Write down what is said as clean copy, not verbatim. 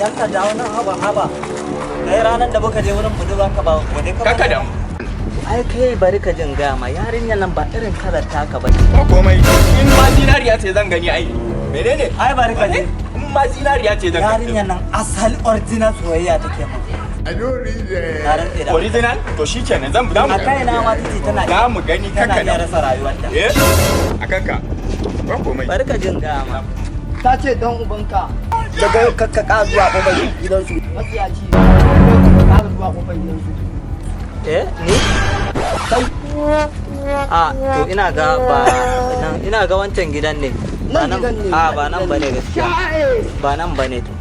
Dan ka dawo nan, haba haba. Kai, ranar da muka je wurin budurwanka ba wani ka Kaka damu. Ai kai, bari ka jin gama, yarinyar nan ba irin kalar taka ba. Ba komai. In ma zinariya ce zan gani ai. Menene? Ai bari ka je. In ma zinariya ce zan gani. Yarinyar nan asali original soyayya take mu. I don't read Na rantse da Original? To shikenan, zan za mu A kai na ma tace tana Za mu gani, tana kaka iya damu. rasa rayuwarta. Eh? A kanka. Ba komai. Bari ka jin gama. Ta ce don ubanka daga yau kakka ƙara zuwa kofar gidansu, matsiyaci, ka ƙara zuwa kofar gidansu. Eh, ni? Kai. A to, ina ga ba nan, ina ga wancan gidan ne. Ba Nan gidan ne. A ba nan bane gaskiya. Sha'e. Ba nan bane to.